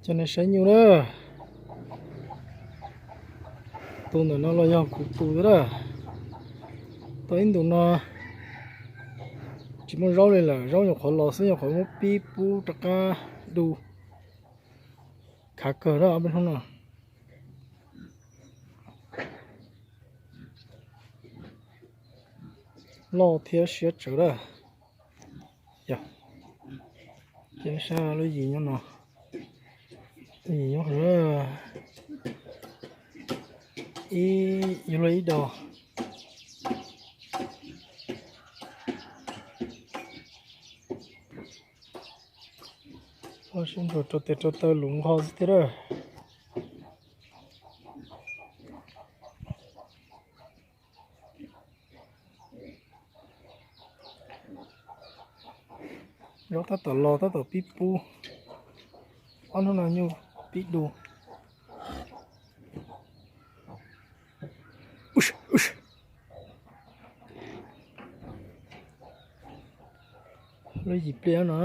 Cov nej saib nyuj na, tus ntawm no los yog kuv tus thiab na. Tau ib ntus no tsis muaj zaub li lawm, zaub nyuam qhuav los xwb, nyuam qhuav muab pib pub rov qab du. Khav kawg na ob peb hnub no. Loj thiab siab tsawv lawm. Yog, cia saib lub yim nyob no. Yim nyob, ib, yuav luag ib do. Sib nrug rau tes rau taw lus nqho xwb thiab lawm. Zaub tab tom los tab tom pib pub. Ob hnub no nyuj pib du. Lub yim pliaj no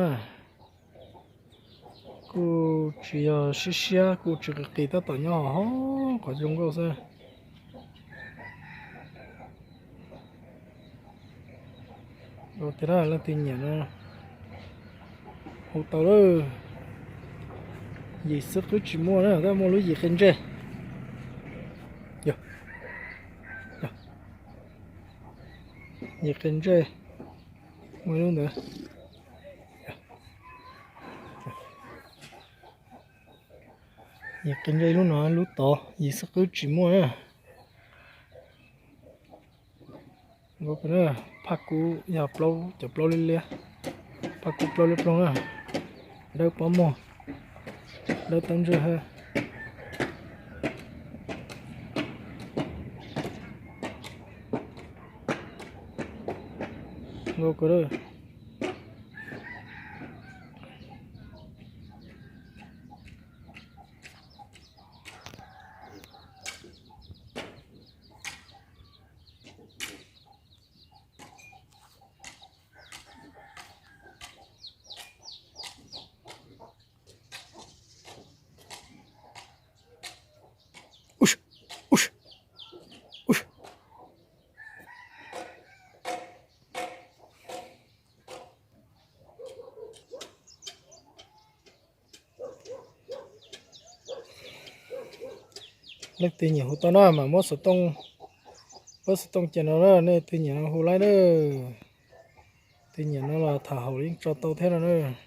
kuj tsis yog siab siab, kuj tsis qis qis, tab tom nyob hauv qhov zoo nkauj xwb. Tias leej twg nyiam no hu tau lawm. Yim xwb qwb tsis muaj na, tab muaj lub yim qe ntsej. Yog, yog, yim qe ntsej, muaj ib lub ntawd. Yim qe ntsej lub no, lub tod yim xwb qwb tsis muaj na. Phaj kub yog plaub, cov plaub liab liab, phaj kub plaub liab ploog na, dawb pob muag, dawb teeb ntsej hab. Nkauj kawg. Leej twg nyiam hu tau no mas muab xov tooj, pab xov tooj cia no na, nej twg nyiam no hu laib na. Twg nyiam no los tham haum yeej tso tau thiab no na.